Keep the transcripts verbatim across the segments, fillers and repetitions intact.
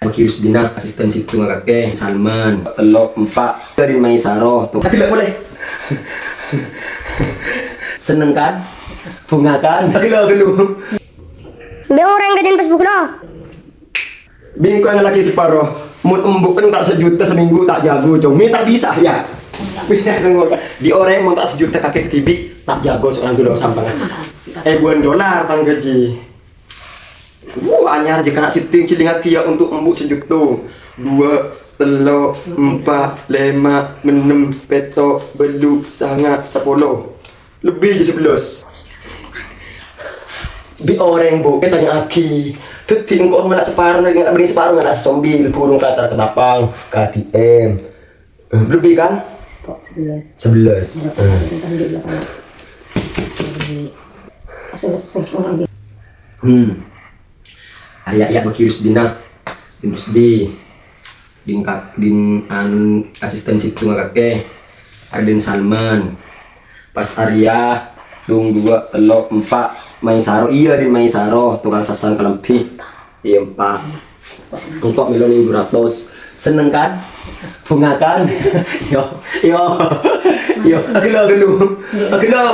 Bagi Rusdina, asisten sèttongnga kakè, Salman, tello', empa', Karin Maisaro, to. Aghellâ' polè. Seneng kan? Bhunga kan? Aghellâ', aghellâ'. Bâ' orèng ka jhân Facebook lo. Bingko yang lagi separuh. Mon embu'en ta' sajuta seminggu ta' jago, Cong. Mi ta' bisa, ya. Di orèng mon ta' sajuta kakè kedibi', ta' jago seorang dulu sampangan. Ribuan dolar tanggaji. Wuh, anyar jhâ' kana' sètting, jhâ' lingngaghi ya untuk embu' sajuta. Dua, tello', empa', lèma', ennem, pètto', bâllu', sanga', sapolo. Lebbi jhâ' sabellâs. Bi' orèng, Bu, ètanya'aghi. Dhâddhi engko' ngala' saparo, ngala' bânnè saparo, ngala' sombil, burung katar ketapang, K T M. Eh, lebbi kan? Sepok sebelas. Sebelas. Berapa? Eh. Tentang di belakang. Jadi, asal sesuai orang dia. Hmm. Aya', aya' bagi Rusdina. Rusdi. Din ka-, din, anu, asisten sèttongnga kakè. Ardin Salman. Pas Arya. Tung, dua, tello', empa'. Maisaro. Iyâ, Din Maisaro. Tukang sasan kalambhi. Iyâ, empa'. Engko' mèlo nèng dua ratus. Seneng kan? Bhunga kan? Yo, yo, yo, aghellâ', aghellâ'. Aghellâ'.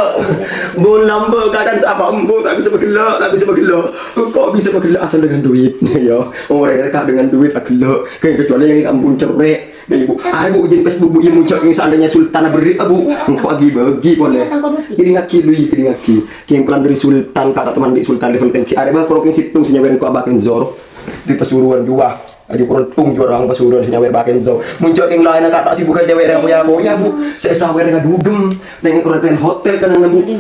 Mon lambâ' kadhâng sapa embu' ta' bisa maghellâ', ta' bisa maghellâ'. Engko' bisa maghellâ' asal dengan duit. Yo, orèng rèka dengan duit aghellâ'. Kayak kecuali yang ampon cerrè'. Dâ' ibu, arè bu, jhân Facebook bu, iyâ mon jhâ' seandainya Sultan aberri', Bu. Engko' agi-bagi polè. Kèdingngaghi, lu, kèdingngaghi. Kèng plan dâri Sultan, kata teman di Sultan level tèngghi. Arè bâ' karo kèng sèttong sè nyabâ'ân ko' Abah Kenzo. Di Pasuruan jua. Aju kurang tung jua orang Pasuruan sè nyabâ'ân Abah Kenzo. Mon jhâ' kèng laènna kata sibuk aja wè rèya poya-poya, Bu. Sè sawè rèya dugem. Nèng hotel-hotel kan nang, Bu. Rè-,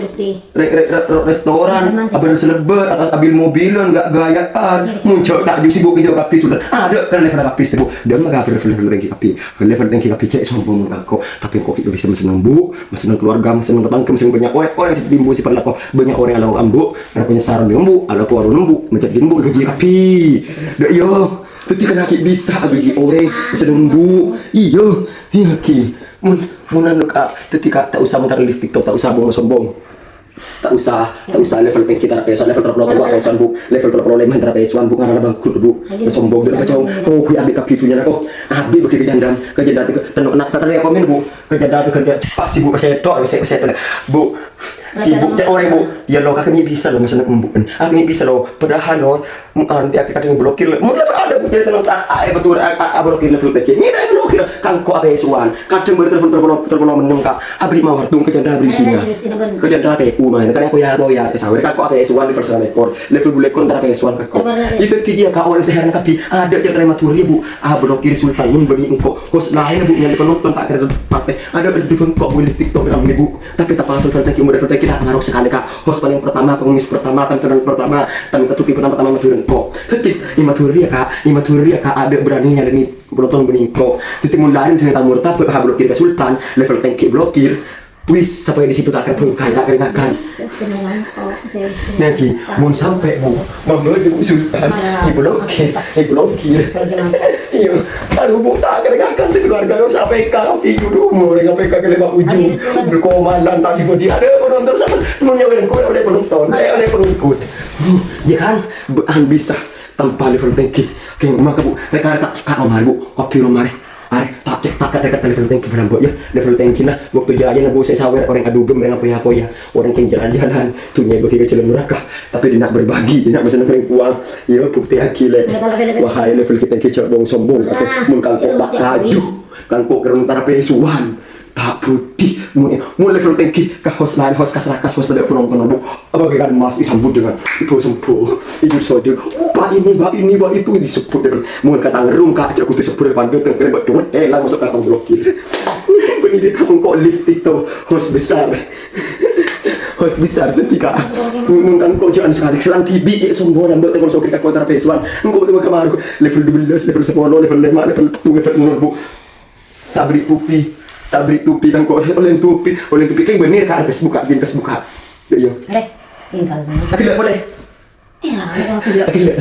rè-, rè-, rè-, restoran, abâ' selebbât, atas abil mobilan, gak gayaan. Mon jhâ' ta' jhâ' sibuk kèjhâ' kabbhi Sultan. Adâ' kan level kabbhi, Bu. Dâmma kabhâr level-level tèngghi kabbhi. Level tèngghi kabbhi cè' sombong mon engko'. Tapè engko' ghi' bisa masenneng, Bu. Masenneng keluarga, masenneng tatangghâ, masenneng bânnya' orèng, orèng sè bimbu sè parlo ko. Bânnya' orèng alako ambu', arapa nyasar ambu', alako warung ambu', macet ambu', gaji kabbhi. Dâ' iyâ. Dhâddhi kan ghi' bisa abâgi orèng, masenneng, Bu. Iyâ, iyâ ghi. Mon, mon anu, Kak, dhâddhi, Kak, ta' osa montar live TikTok, ta' osa bong-sombong. Ta' osa, ta' osa level tèngghi ta' rapesowan, level tello polo towa' rapesowan, Bu. Level tello polo lèma' ta' rapesowan, Bu. Ngarana bangkrut, Bu. Sombong dâ' kacau. Ko' ghi' abit kabbhi dhunnyana ko'. Abit bâgi kajhândhâ'ân, kajhândhâ'ân tèkè tenno' na' ta' tarèya komen, Bu. Kajhândhâ'ân, kajhândhâ'ân. Pas sibuk pesèto', pesè-, pesèto'. Bu, sibuk cè' orèng, Bu. Yâ lo, kakè mè' bisa lo, masenneng embu'en. Kakè mè' bisa lo, padahal lo, Mu-, anu, dia kadang blokir, mon level adâ, Bu, jadi tenang, tak, ah, eh, betul, ah, ah, ah, blokir level P C. Mira blokir, kan ko' apesowan. Kadang baru telepon, telepon, telepon meneng, Kak. Abri mawar, tung, kejanda abri singa. Kejanda tepu, man. Kadang koya, koya, saya sawer, kan ko' apesowan, level sanga lekor. Level dua lekor, entar apesowan, Kak, ko'. Itu dia, Kak, orang sehat, Kak, bi-, ada cerita Madhurâ, Bu. Ah, blokir Sultan, mun bagi engko'. Host lain, Bu, yang penonton tak kira pakai. Ada, ada di bengkok, Bu, di TikTok, ramai, Bu. Tapi tak pasal, Sultan, kita marok sekali, Kak. Host paling pertama, pengemis pertama, tampil pertama, tampil tutup pertama, pertama Madhurâ engko'. Dhâddhi, è Madhurâ rèya, Kak, è Madhurâ rèya, Kak, adâ' beraninya dâri penonton bânnè engko'. Dhâddhi, mon laèn dâri tamoy, tapè ha blokir ka Sultan, level tèngghi blokir. Wis, sampai di situ tak kèra bengkay, tak kèra ngakan. Lagi, mon sampè', Bu, mama dâ' Sultan, è blokir, è blokir. Iyâ, aduh, Bu, tak kèra ngakan sekeluarga, lo sampai kau tidur, umur, sampai kau kelewat ujung. Berkomalan tadi, Bu, dia ada penonton sama, mon nyawèn engko' oleh penonton, eh, oleh pengikut. Bu, ya kan? Bu, ah, bisa. Tanpa level tèngghi. Kèng mangka, Bu, rèka-rèka cekak omah, Bu. Kopi rumah, rè. Arè, tak cek, tak cek level tèngghi barang, Bu, ya. Level tèngghi, nah, waktu jaya, nah, Bu, saya sawer, orang adu gem, orang apoya-apoya, orang kèng jalan-jalan, dunia bagi ke jalan neraka, tapi dia nak berbagi, dia nak mesen kering uang, ya, bukti lagi, lè. Wahai level kita ke sombong-sombong, aku mun kangkok tak tajuk, kangkok kereng tarapesuan. Tak budi, mun, mun level tèngghi, ka host laèn, host kasrakas, host tadâ' penonton, Bu. Apa kan masih sambut dengan ibu sembuh, ibu sojo. Oh, Pak ini, Pak ini, Pak itu disebut dengan. Mun kata ngerung, Kak, aja kudu sebut depan dia, tengkere, Pak, cuwet, eh, lah masuk kantong blokir. Bânnè dâ' engko' live TikTok, host besar. Host besar, dhâddhi, Kak. Mun, mun engko' jangan sekali, serang T V, cek sombong, nambah telepon sokir, Kak, kota Pesuan. Engko' tuh kemarin, level dua belas, level sepuluh, level lima, level tujuh, level nol, Bu. Sabri tupi, sabri tupi kan kok oleh tupi, oleh tupi kayak bener kan, Facebook, jin Facebook. Yo, yo. Leh, tinggal mana? Akhirnya boleh. Eh, lah, aku tidak. Akhirnya.